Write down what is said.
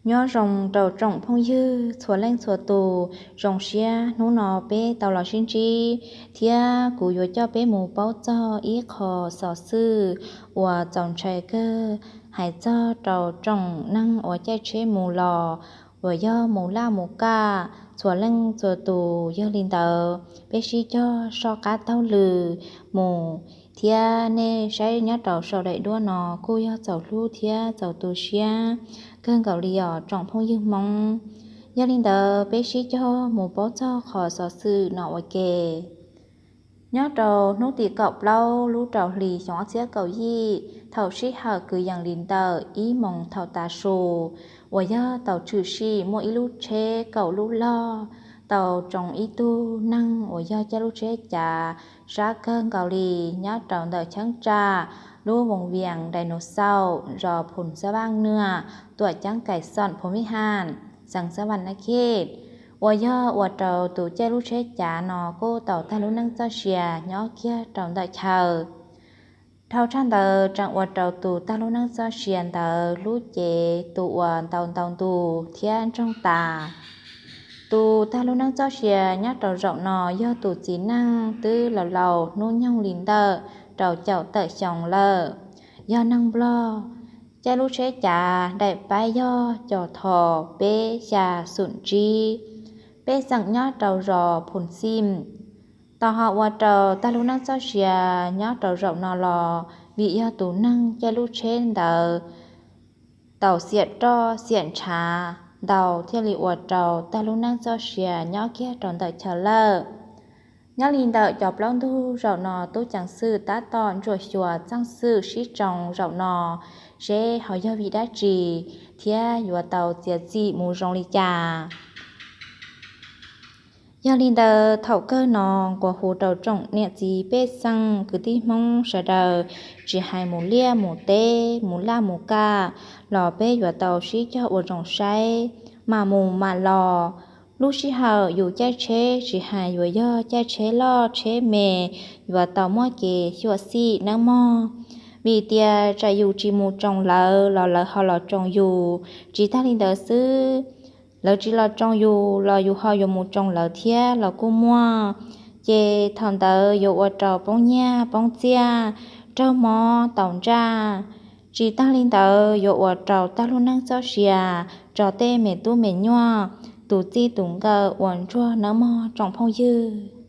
Nyob zoo rau tsoom phooj ywg txhua leej txhua tus, zoo siab hnub no peb tau los sib ntsib thiab kuv yuav coj peb mus paub txog ib qho xov xwm uas txaus ntshai kawg hais txog rau tsoom neeg uas caij tsheb mus los uas yog mus laj mus kaj txhua leej txhua tus. Yog li ntawd peb sib cog soj qab taug lw mus thiab nej saib nyob rau saum daim duab no kuj yog txaus hlub thiab txaus tu siab kawg nkaus li os tsoom phooj ywg Hmoob. Yog li ntawd peb sib cog mus paub txog qhov xov xwm no ua ke. Nyob rau hnub tim kaum plaub lub rau hlis xyoo ob txhiab kaum yim, thaum sij hawm kwv yees li ntawm ib moos thaum tav su uas yog tau tshwm sim muaj ib lub tsheb kaum lub log tau tsoo ib tug neeg uas yog caij lub tsheb cav sab kawg nkaus li nyob rau ntawm cheeb tsam lub voos viam Dais Nus Xaum zos Phum Xab Vaaj Nuam, tuam ceeb Kaim Xoom Phum Vij Ham, xeev Xab Vas Nab Khej, uas yog ua rau tus caij lub tsheb cav no kuj tau tag lub neej txoj sia nyob kiag rau ntawm chaw. Dhau tshaj ntawd tseem ua rau tus tag lub neej txoj sia ntawd lub cev tus uas ntaus ntaus ntus thiab ntsoog tas. Tus tag lub neej txoj sia nyob rau zaum no yog tus txiv neej twb laus laus hnub nyoog li ntawm rau caum tawm xyoo lawm, yog neeg Nplog, caij lub tsheb cav daim paib yog cov tho peb xya xum tsib, pej xeem nyob rau zos Phum Xim. Tau ho ua rau tag lub neej txoj sia nyob rau zaum no los vim yog tus neeg caij lub tsheb ntawd tau xiam roj xiam ntshav ntau thiaj li ua rau tag lub neej txoj sia nyob kiag rau ntawm chaw lawm. Nyob li ntawm cov plaub ntug zaum no tub ceev xwm tab tom ntsuam xyuas txeej xwm sib tsoo zaum no seb ho yog vim dab tsi thiab yuav tau txiav txim mus zoo li cas. Yog li ntawd thaum kawg no nquas hu rau tsoom niam txiv pej xeem kwv tij Hmoob sawv daws, tsis hais mus liaj mus teb mus laj mus kaj los peb yuav tau sib cog ua zoo saib mam mus mam los. Lub sij hawm yus caij tsheb tsis hais yuav yog caij tsheb loj tsheb me yuav tau muaj kev xyuam xim nawb mog, vim tias tsam yus tsis mus tsoo lawv los lawv ho los tsoo yus. Tsis tag li ntawd xwb, lawv tsis los tsoo yus los yus ho yuav mus tsoo lawv thiab los kuj muaj, ces thaum ntawd yuav ua rau poob nyiaj poob txiaj, raug mob tau ntsaj. Tsis tag li ntawd yuav ua rau tag lub neej txoj sia tso tej me tub me nyuam, tus txij tus nkawm uas ntsuag nawb mog tsoom phooj ywg.